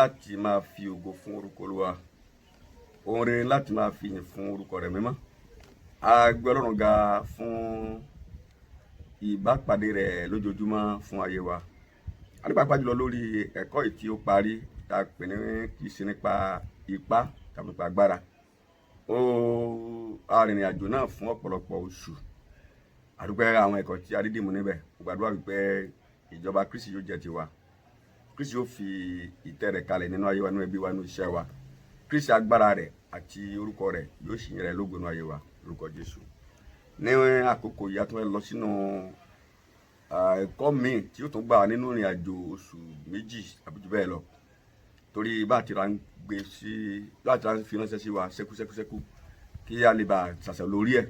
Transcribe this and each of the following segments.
Láti máa fi ògo fún orúkọ Olúwa, ohun rere láti máa fi ìyìn fún orúkọ rẹ̀ mímọ́. A gbé Ọlọ́run ga fún ìbápàdé rẹ̀ lójoojúmọ́ fún ayé wa. A ní pàápàá jùlọ lórí ẹ̀kọ́ yìí tí ó parí, tá a pè ní kì í ṣe nípa ipá tàbí nípa agbára. Ó arìnrìn àjò náà fún ọ̀pọ̀lọpọ̀ oṣù. A dúpẹ́ àwọn ẹ̀kọ́ tí a rí dìmú níbẹ̀. Mo gbàdúrà wípé ìjọba Kristi yóò jẹ́ tiwa. Kristi yóò fi ìtẹ́ rẹ̀ kalẹ̀ nínú ayé wa, nínú ẹbí wa, nínú iṣẹ́ wa. Kristi, agbára rẹ̀ àti orúkọ rẹ̀ yóò sì yìn rẹ̀ lógo nínú ayé wa lórúkọ Jésù. Ní àkókò yìí, a tún fẹ́ lọ sínú ẹ̀kọ́ míì tí ó tún gbà nínú ìrìn àjò oṣù 2 àbí jù bẹ́ẹ̀ lọ, torí bá a ti ra ń gbé sí láti ra ń fi ránṣẹ́ sí wa ṣẹ́kú ṣẹ́kú ṣẹ́kú, kí a lè bá ṣàṣà lórí ẹ̀,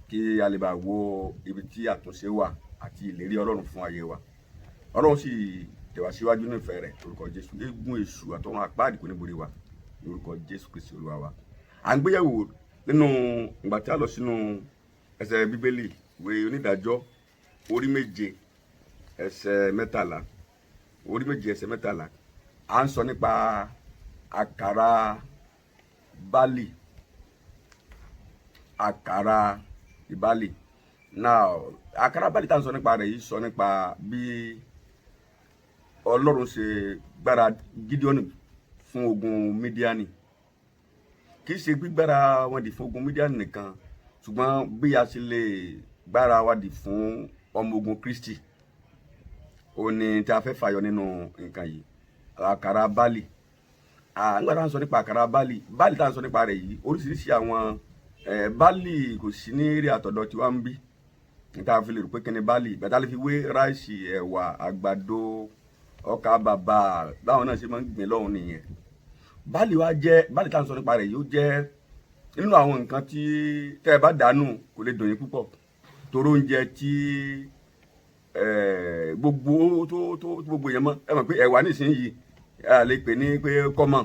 kí a lè bá wo ibi tí àtúnṣe wà àti ìlérí Ọlọ́run fún ayé wa. Ọlọ́run sì tẹ̀wá síwájú ní ìfẹ́ rẹ̀ lórúkọ Jésù. Eégún èṣù àtọ̀run àpáàdì kò ní borí wa lórúkọ Jésù Kristi Olúwa wa. À ń gbéyẹ̀wò nínú ìgbà tí a lọ sínú ẹsẹ̀ Bíbélì, ìwé Onídàájọ́ orí 7 ẹsẹ̀ 13, orí 7 ẹsẹ̀ 13. À ń sọ nípa àkàrà bálì, àkàrà ìbálì. Now, àkàrà bálì tá à ń sọ nípa rẹ̀ yìí sọ nípa bí Ọlọ́run ṣe gbára Gídíọ́nì fún ogun Mídíánì. Kì í ṣe gbígbára wọn dì fún ogun Mídíánì nìkan, ṣùgbọ́n bí a ṣe lè gbára wa dì fún ọmọ ogun Kristi, ó ní tí a fẹ́ fàyọ nínú nǹkan yìí, àkàrà bálì. Nígbà tá à ń sọ nípa àkàrà bálì, bálì tá à ń sọ nípa rẹ̀ yìí, oríṣiríṣi àwọn bálì kò sí ní eré àtọ̀dọ̀ tí wọ́n ń bí níta fi lè rò pé kí ni bálì bàtà lè fi wé rice, ẹ̀wà, àgbàdo, ọkà bàbà, báwọn náà ṣe máa ń gbìn lọ́hùn nìyẹn. Báàlì wa jẹ́ báàlì tá à ń sọ nípa rẹ̀ yìí, ó jẹ́ nínú àwọn nǹkan tí tẹ́ ẹ bá dànù kò lè dùn yín púpọ̀, torí oúnjẹ tí gbogbo tó gbogbo yẹn mọ́. Ẹ mọ̀ pé ẹ̀wà nísìnyí, ẹ lè pè ní pé kọ́mọ̀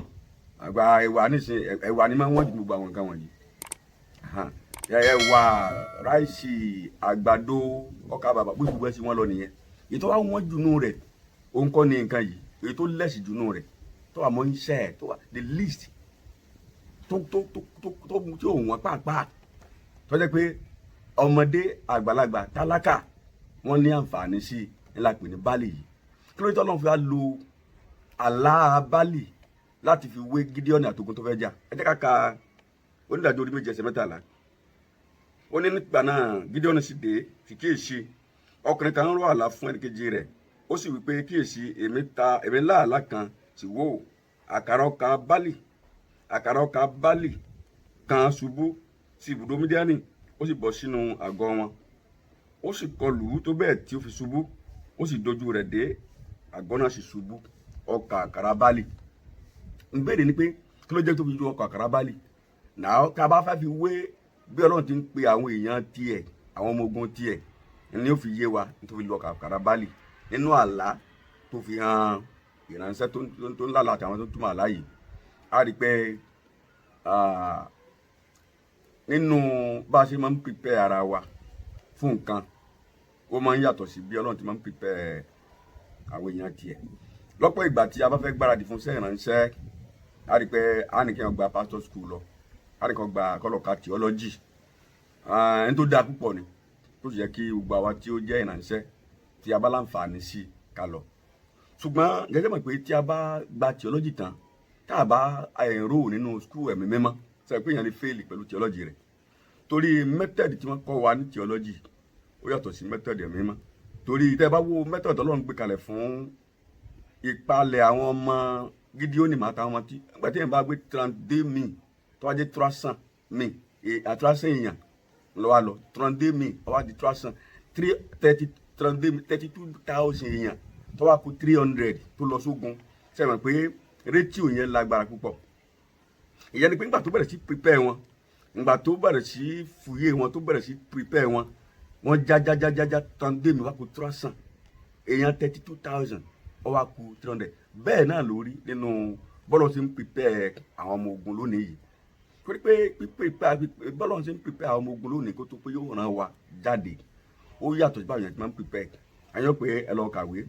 àgbà ẹ̀wà nísìnyí, ẹ̀wà ni máa ń wọ́n ju gbogbo àwọn nǹkan wọ̀nyí. Ẹ̀wà, rice, àgbàdo, ọkà bàbà, bó gbogbo ẹ̀ sí wọ́n lọ nìyẹn. Èyí tó wá wọ́n jù nù rẹ̀, òun kọ́ ni nǹkan yìí. Èyí tó less jù nù rẹ̀, tó wà mọ́ ń ṣẹ́, tó wà the least, tó tí ò wọ́n pàápàá, tó jẹ́ pé ọmọdé, àgbàlagbà, tálákà, wọ́n ní àǹfààní sí i, ńlá pè ní báàlì yìí. Kí ló dé tọ́lọ́run fi wá lo àlá báàlì láti fi wé Gídíọ́nì àtògùn tó fẹ́ jà? Ẹ jẹ́ ká ka Onídàájọ́ orí 7 ẹsẹ̀ 13. Ó ní, nígbà náà Gídíọ́nì sì dé, sì kíyèsí, ọkùnrin kan ń rọ àlá fún ẹnìkejì rẹ̀. Ó sì wí pé, "Kíyèsí, èmi ta èmi lá àlá kan, sì wò, àkàrà ọkà bálì kan ṣubú sí ibùdó Mídíánì, ó sì bọ́ sínú àgọ́ wọn, ó sì kọlù ú tó bẹ́ẹ̀ tí ó fi ṣubú, ó sì dojú rẹ̀ dé, àgọ́ náà sì ṣubú." Ọkà àkàrà bálì ń béèrè ni pé kí ló jẹ́ tó fi ju ọkà àkàrà bálì náà? Ká bá fẹ́ fi wé bí Ọlọ́run ti ń pe àwọn èèyàn tiẹ̀, àwọn ọmọ ogun tiẹ̀, ni ó fi yé wa nítorí lu ọkà àkàrà bálì nínú àlá tó fi hàn ìránṣẹ́ tó ń lálàá àtàwọn tó túmọ̀ àlá yìí. A rí i pé nínú bá a ṣe máa ń prepare ara wa fún nǹkan, ó máa ń yàtọ̀ sí bí Ọlọ́run ti máa ń prepare àwọn èèyàn tiẹ̀. Lọ́pọ̀ ìgbà tí a bá fẹ́ gbáradì fún iṣẹ́ ìránṣẹ́, a rí i pé a ní kí wọ́n gba pastor school lọ, a ní kí wọ́n gba kọ́lọ̀ ka theology. Ẹni tó dáa púpọ̀ ni, tó sì yẹ kí gbogbo àwa tí ó jẹ́ ìránṣẹ́ tí a bá láǹfààní sí ká lọ. Ṣùgbọ́n gẹ́gẹ́ mọ̀ pé tí a bá gba theology tán, tá a bá enroll nínú school ẹ̀mí mímọ́, sọ pé èèyàn lè fail pẹ̀lú theology rẹ̀, torí method tí wọ́n kọ́ wa ní theology, ó yàtọ̀ sí method ẹ̀mí mímọ́. Torí tẹ́ bá wo method Ọlọ́run gbé kalẹ̀ fún ìpalẹ̀ àwọn ọmọ Gídíónì máa ta wọn, tí nígbà tí èèyàn bá gbé 32 mille, tó wá jẹ́ 300 mille, 300 èèyàn ló wá lọ, 32 mille ó wá di 300, three thirty, 32, 32,000 èèyàn, tó wá kù 300 tó lọ sógun, sẹ́wọ̀n pé ratio yẹn lágbára púpọ̀? Ìyẹn ni pé nígbà tó bẹ̀rẹ̀ sí prepare wọn, nígbà tó bẹ̀rẹ̀ sí fúyé wọn, tó bẹ̀rẹ̀ sí prepare wọn, wọ́n já já já já já, 32 mille wá kù 300 èèyàn, 32,000 ó wá kù 300. Bẹ́ẹ̀ náà lórí nínú bọ́lọ̀ ṣe ń prepare àwọn ọmọ ogun lónìí yìí, torí pé pípé bọ́lọ̀ ṣe ń prepare àwọn ọmọ ogun lónìí kó tó pé yóò ràn wá jáde, ó yàtọ̀ sí báwọn yẹn ti máa ń prepare. Àyàn pé ẹ lọ kàwé,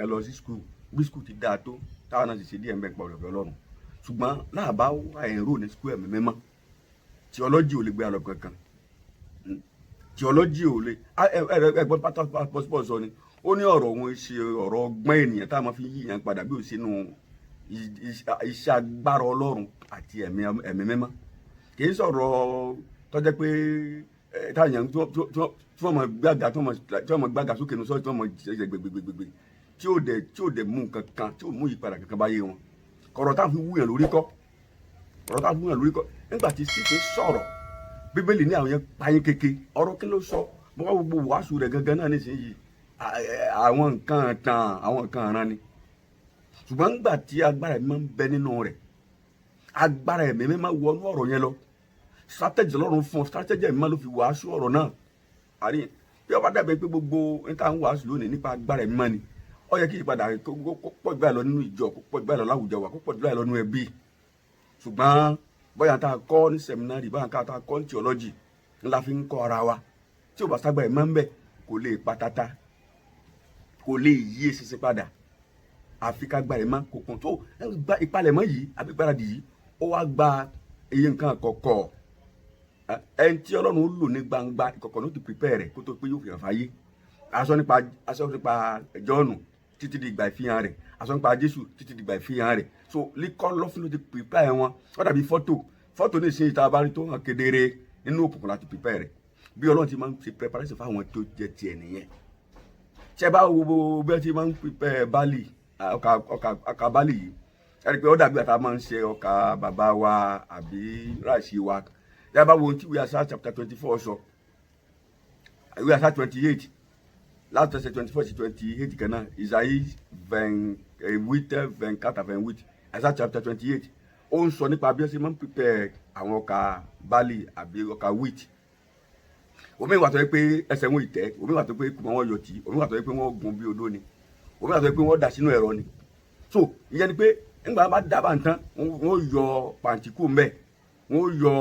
ẹ lọ sí school, bí school ti dáa tó. Táwọn náà sì ṣe díẹ̀ ń bẹ̀ pa ọ̀rọ̀ Ọlọ́run, ṣùgbọ́n láàbá wà enroll ní school ẹ̀mí mímọ́, theology ò lè gbé alọ́ kankan. Theology ò lè. Ẹgbọ́n pátá pọ́sipọ̀ sọ ni, ó ní ọ̀rọ̀ òun ṣe ọ̀rọ̀ ọgbọ́n ènìyàn tá a máa fi yí ìyẹn padà bí ó sínú iṣẹ́ agbára Ọlọ́run àti ẹ̀mí mímọ́. Kì í sọ̀rọ̀ tó jẹ́ pé táyà tí wọ́n máa gbága, tí wọ́n máa gbága sókè ní sọ́ọ́, tí wọ́n máa ṣe gbẹgbẹgbẹgbẹ, tí ò dẹ̀ mú nǹkan kan, tí ò mú ìyípadà kankan báyé wọn. Ọ̀rọ̀ táwọn fi wúyàn lórí kọ́, ọ̀rọ̀ táwọn fi wúyàn lórí kọ́. Nígbà tí Stephen sọ̀rọ̀, Bíbélì ní àwọn yẹn payín kéke. Ọ̀rọ̀ kí ló sọ? Mo wá gbogbo wàásù rẹ̀ gangan náà nísìnyí, àwọn nǹkan tàn, àwọn nǹkan ìran ni. Ṣùgbọ́n nígbà tí agbára ẹ̀mí máa ń bẹ nínú rẹ̀, agbára ẹ̀mí máa wọnú ọ̀rọ̀ yẹn lọ. Strategy Ọlọ́run fún ọ, strategy ẹ̀mí máa ló fi wàásù ọ̀rọ̀ náà. Àrí bí ọba dàbẹ̀ pé gbogbo níta ń wàásù lónìí nípa agbára ẹ̀mí máa ni, ó yẹ kí ìyípadà kó pọ̀ jù báyìí lọ nínú ìjọ, kó pọ̀ jù báyìí lọ láwùjọ wa, kó pọ̀ jù báyìí lọ nínú ẹbí. Ṣùgbọ́n bóyá tá a kọ́ ní seminary, bóyá tá a kọ́ ní theology ńlá fi ń kọ́ ara wa, tí ò bá ságbà ẹ̀ máa ń bẹ̀, kò lè patata, kò lè yí eṣinṣin padà, àfi ká gba ẹ̀ mọ́ kò kàn tó gba ìpalẹ̀mọ́ yìí àbí ìgbáradì yìí. Ó wá gba iye nǹkan àkọ́kọ́. Ẹni tí Ọlọ́run ó lò ní gbangba, ìkọ̀kọ̀ ló ti prepare rẹ̀ kó tó pé yóò fi hàn fáyé. Aṣọ nípa Jọ́ọ̀nù títí di ìgbà ìfihàn rẹ̀, aṣọ nípa Jésù títí di ìgbà ìfihàn rẹ̀. So líkọ́ lọ́fín ló ti prepare wọn. Ó dàbí fọ́tò. Fọ́tò ní ìsinyìí tá a bá rí tó hàn kedere, nínú òkùnkùn láti prepare rẹ̀. Bí Ọlọ́run ti máa ń ṣe preparation fáwọn tó jẹ́ tiẹ̀ nìyẹn. Ṣé bá wo bí wọ́n ti máa ń prepare barley, ọkà barley yìí, ẹ rí i pé ó dàbí àtà máa ń ṣe ọkà bàbá wa àbí rice wa. Yá bá wo ohun tí ìwé Àṣà chapter 24 sọ, ìwé Àṣà 28 láti ẹsẹ̀ 24 sí 28 kan náà, Isaïe 28, 24, 28, Isaiah chapter 28, ó ń sọ nípa bí wọ́n ṣe máa ń prepare àwọn ọkà barley àbí ọkà wheat. Omi wà tó yẹ pé ẹsẹ̀ wọn ìtẹ́, omi wà tó pé kùmọ̀ wọn yọtì, omi wà tó yẹ pé wọ́n gun bí odó ni, omi wà tó yẹ pé wọ́n dà sínú ẹ̀rọ ni. So ìyẹn ni pé nígbà bá dábàá nǹkan, wọ́n yọ pàǹtí kù mbẹ́, wọ́n yọ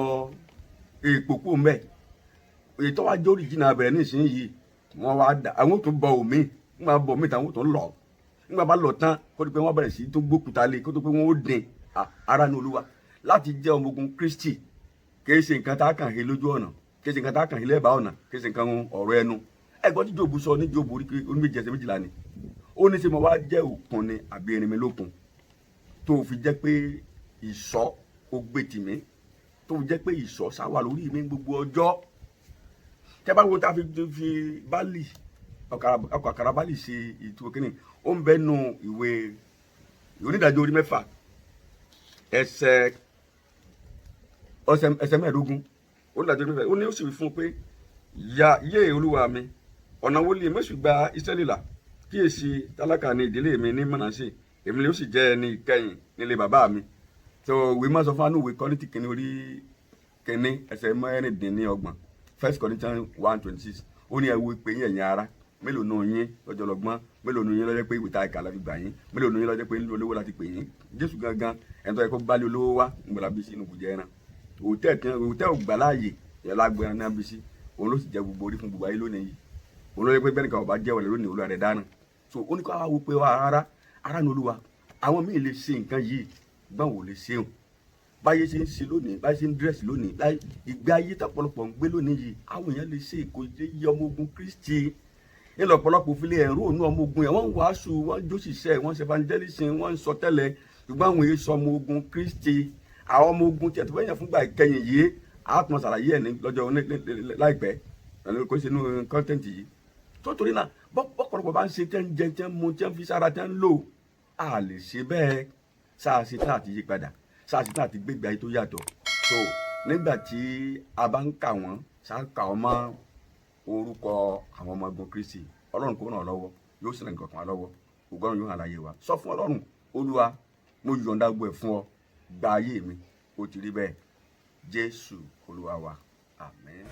èèpo kù mbẹ́. Èyí tó wá jẹ́ original bẹ̀rẹ̀ nísìnyí, wọ́n wá dà, àwọn tó bọ omi. Nígbà bọ omi tán, àwọn tó lọ. Nígbà bá lọ tán, kó tó pé wọ́n bẹ̀rẹ̀ sí tó gbókùtà lé, kó tó pé wọ́n ó dín. Ara ní Olúwa, láti jẹ́ ọmọ ogun Kristi kìí ṣe nǹkan tá a kàn he lójú ọ̀nà, kìí ṣe nǹkan tá a kàn he lẹ́bàá ọ̀nà, kìí ṣe nǹkan ọ̀rọ̀ ẹnu. Ẹ̀gbọ́n tí Jóòbù sọ ní Jóòbù orí 2 ẹsẹ̀ 12 ni, ó ní ṣe mo wá jẹ́ òkun ni àbí erinmi lókun, tó fi jẹ́ pé ìṣọ́ ó gbé tì mí, tó fi jẹ́ pé ìṣọ́ sáwà lórí mi gbogbo ọjọ́? Tẹ́ bá wo tá a fi barley, ọkà àkàrà barley ṣe ìtura kínní, ó ń bẹ́nu ìwé Onídàájọ́ orí 6 ẹsẹ̀ 15. Onídàájọ́ orí 6, ó ní ó sì wí fún un pé, ya yé olúwa mi, ọ̀nà wo lè mẹ́sù gba Ísírẹ́lì là? Kíyèsí, tálákà ní ìdílé mi ní Mánásè, èmi ni ó sì jẹ́ ẹni ìkẹyìn nílé bàbá mi. Tó ìwé máa sọ fún anú ìwé Kọ́ríńtì kìíní orí 1 ẹsẹ̀ 26, First Corinthians 1:26, ó ní ẹ wo ìpè yín, ẹ̀yin ará. Mélòó nù yín lọ́jọ́ lọ́gbọ́n? Mélòó nù yín lọ́jọ́ pé ìwé tá ìkà la fi gbà yín? Mélòó nù yín lọ́jọ́ pé ńlú olówó láti pè yín? Jésù gangan, ẹni tó yẹ kó gbálẹ̀ olówó wá, ńgbọ̀lá bí sínú kùjẹ́ ẹran òtẹ́ ògbà láàyè yẹ lágbo ẹran náà bí sí. Òun ló sì jẹ gbogbo orí fún gbogbo ayé lónìí yìí. Òun ló yẹ pé bẹ́ẹ̀ nìkan ọba jẹ́ wọlé lónìí, Olúwa rẹ̀ dáná. So ó ní kó wá wo pé wá rárá, ará ní Olúwa, àwọn míì lè ṣe nǹkan yìí, gbọ́n wò lè ṣeun. Báyé ṣe ń ṣe lónìí, báyé ṣe ń dress lónìí, ìgbé ayé tọ́pọ̀lọpọ̀ ń gbé lónìí yìí, àwọn èèyàn lè ṣe ìkòjé yí ọmọ ogun Kristi nílò. Ọ̀pọ̀lọpọ̀ òfin lè ẹ̀rọ ònú ọmọ ogun yẹn. Wọ́n ń wàásù, wọ́n ń jóṣìṣẹ́, wọ́n ń ṣe evangelism, wọ́n ń sọ tẹ́lẹ̀, ṣùgbọ́n àwọn èèyàn sọ ọmọ ogun Kristi. Àwọn ọmọ ogun tí ẹ̀ tó fẹ́ yàn fúngbà ìkẹyìn yìí, á tún ṣàlàyé ẹ̀ ní lọ́jọ́ láìpẹ́, kò sí inú content yìí. Tó torí náà, bọ́pọ̀lọpọ̀ bá ń ṣe, tẹ́ ń jẹ, tẹ́ ń mu, tẹ́ ń fi sára, tẹ́ ń lò, á lè ṣe bẹ́ẹ̀. Sáà ṣe tá àti yí padà, sáà ṣe tá àti gbégbé ayé tó yàtọ̀. So nígbà tí a bá ń kà wọ́n, sáà kà wọ́n mọ́ orúkọ àwọn ọmọ ogun Kristi. Ọlọ́run kò ràn ọ́ lọ́wọ́, yóò sì ràn kankan lọ́wọ́. Ògbọ́n yóò hàn láyé wa. Sọ fún Ọlọ́run: Olúwa, mo yọ̀ǹda gbogbo ẹ̀ fún ọ, gba ayé mi. Ó ti rí bẹ́ẹ̀. Jésù Olúwa wa, àmín.